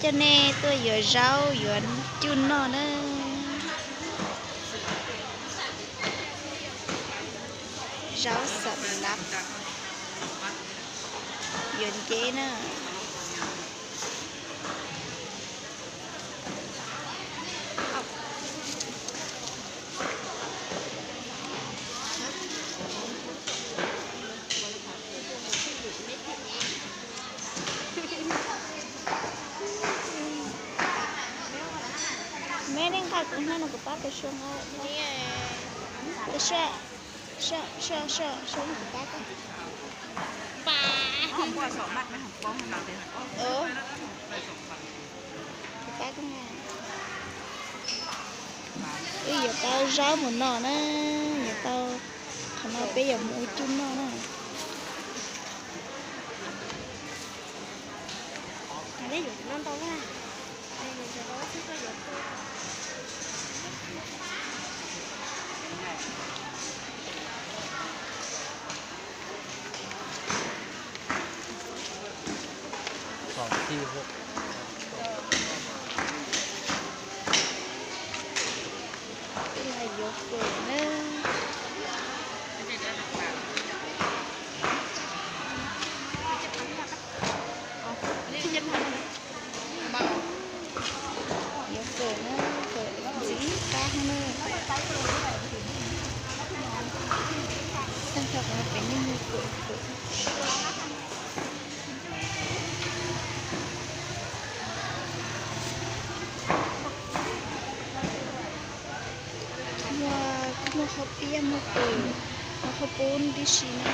Coj nej tuaj yuav zaub yuav cuj noj na. Zaub xam lav yuav nceb na. Meb nej nqa kuv hnab no kuv pab koj sua nqa. Sua, sua, sua, sua kuv pab koj. Kuv pab koj na. Wb yuav tau zaub mus noj na, yuav tau, qhov no peb yuav mus ua cuj noj na. Yuav fawm na. Yuav fawm na, fawm ntxim qab heev na. Tag nrho qhov no pem nej muag fawm, fawm. Muaj, muaj qhov piab, muaj fawm, muaj qhov pub tib si na.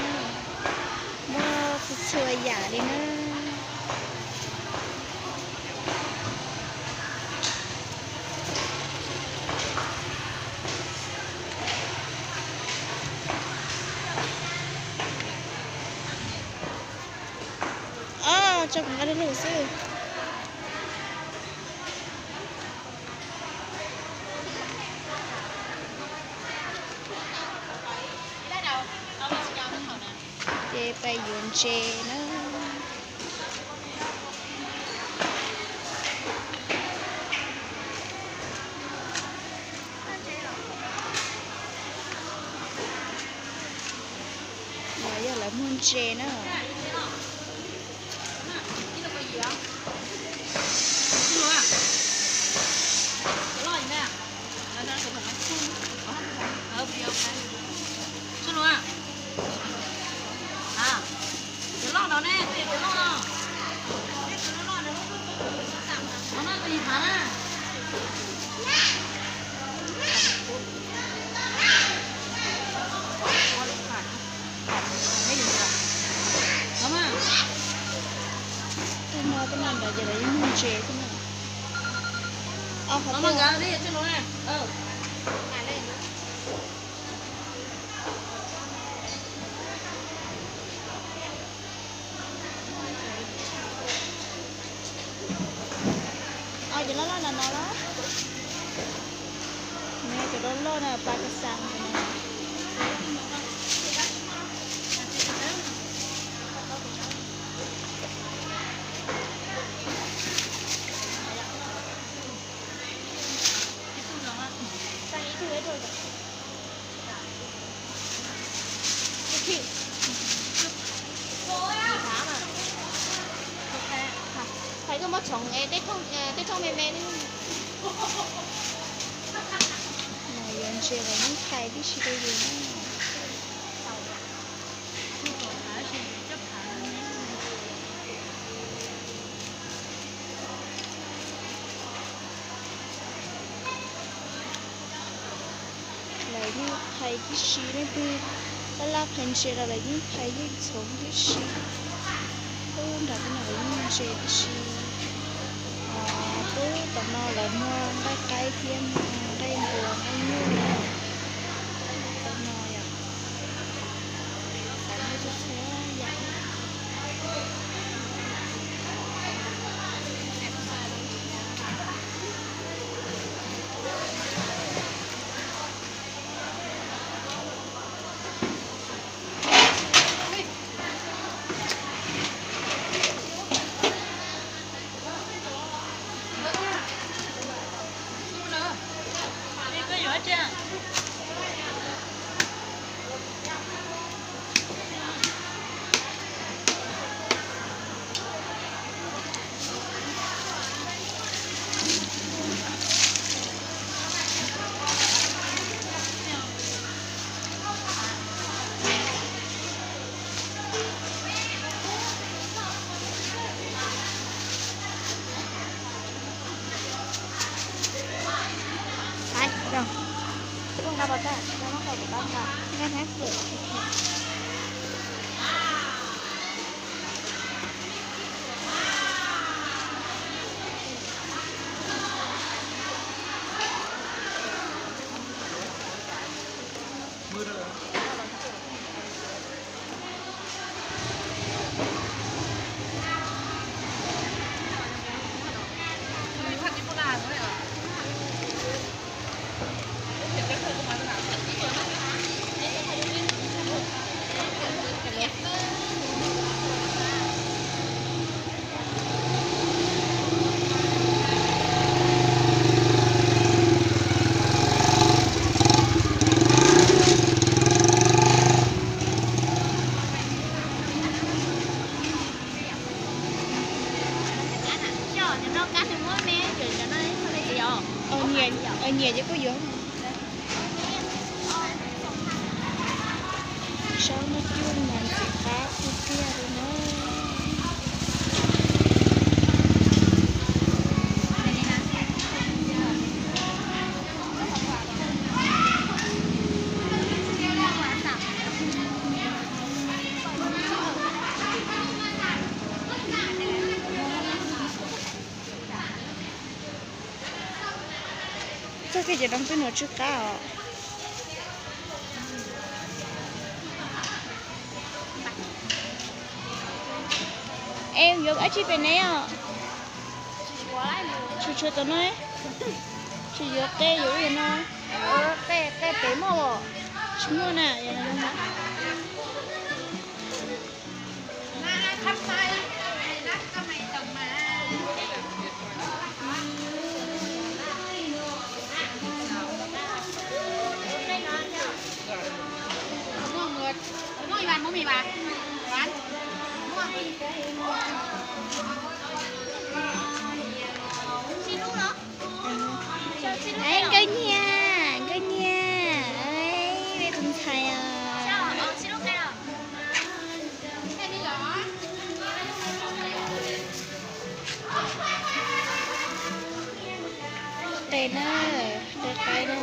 Muaj txhua txhua yam li na. Os, tso kuv nqa lug lug xwb. Ces pais yuav ntses na. Los yog lawv muag ntses na. Tej no, tej no ntawd ces lawv yeej muag ntses xwb na. Qhov no Cov loj loj no no los, cov loj loj no pa kas xas no. Thaiv koj muab txhoov es tej thooj me me. Yuav ntses los yeej thaiv tib si rau yus na. Lawv yeej thaiv tib si, leej twg laj laj thaiv ntses los lawv yeej thaiv yeej txhoov tib si. Ub, nram tej no lawv yeej ntses tib si. Pub tom no lawv muag nqaij qaib thiab muag nqaij npua nqaij nyuj. Tom no yom, xav muag txhua txhua yam. Nyiam ces kuj yuav. Sab muaj cub mas ntxim qab tiag tiag li na. Txog kiag cov roob peb nuav tsw qab os. Es yuav dab tsi pem ne os? Tshuav tshuav tom no, tsis yuav qe yuav ub yuav no. Qe pem muaj os. Tsis muaj na. Nkauj Nyiaj, Nkauj Nyiaj, peb tus ntxhais os. Qe na, qe qaib na.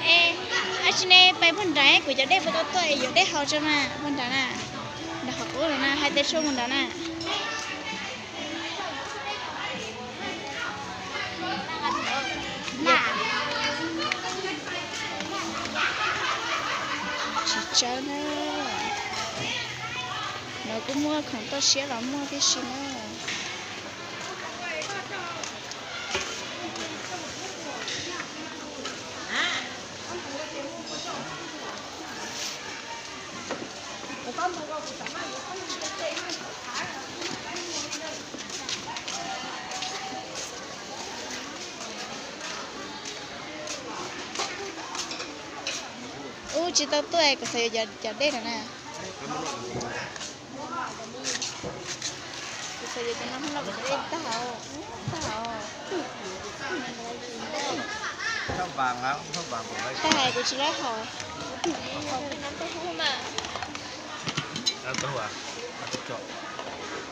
Es, ab tsi ne, pais puag nrad kuv cov dej puas tau tuaj es yuav dej haus tso mas puag nrad na. Nrad qhov qub no na, hais tes tshuaj mus nrad na. Tsis tsawg na. No kuj muaj khoom toj siab los muaj tib si na. Ub, tsis tau tuaj, kuv xav yuav cov dej no na. Kuv xav yuav cov no los kuv cov dej tag, tag. Tag, kuv tsis lab haus.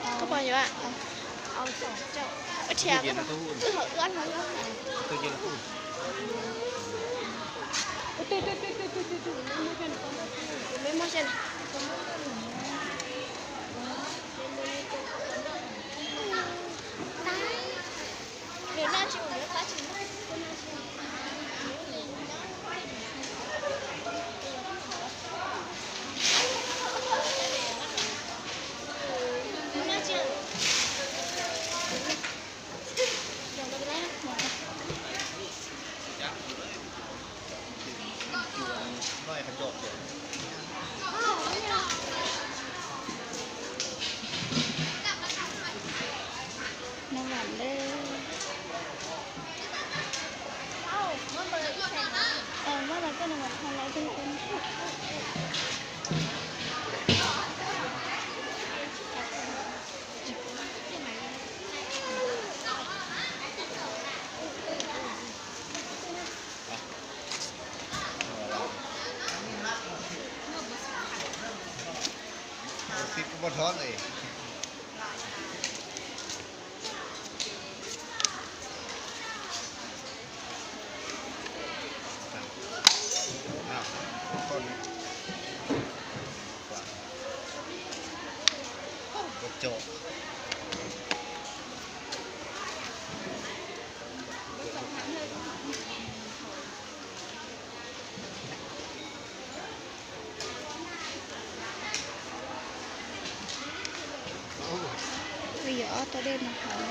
Koj puas yuav? Yuav ob tog dej no hov.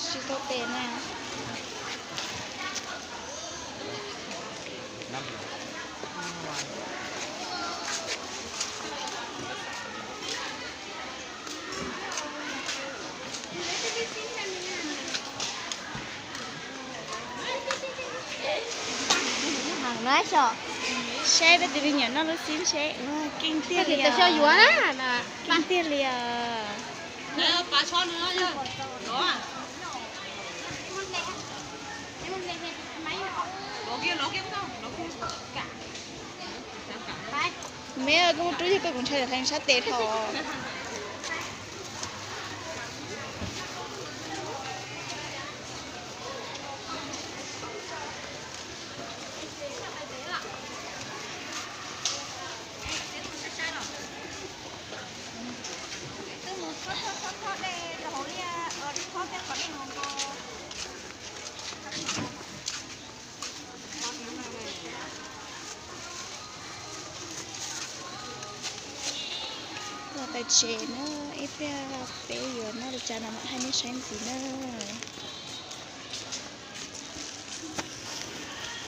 Tsis tau tes na. Heev na xyom, saib peb tus me nyuam noj lub xib seb, keej tiag li os. Keej tiag li os. Me koj muab rub yog koj kuv ntshai heev sab tes dhau. Los pais tsev na, ib pliag peb yuav noj li cas no mam thaij nej saib ntxiv na.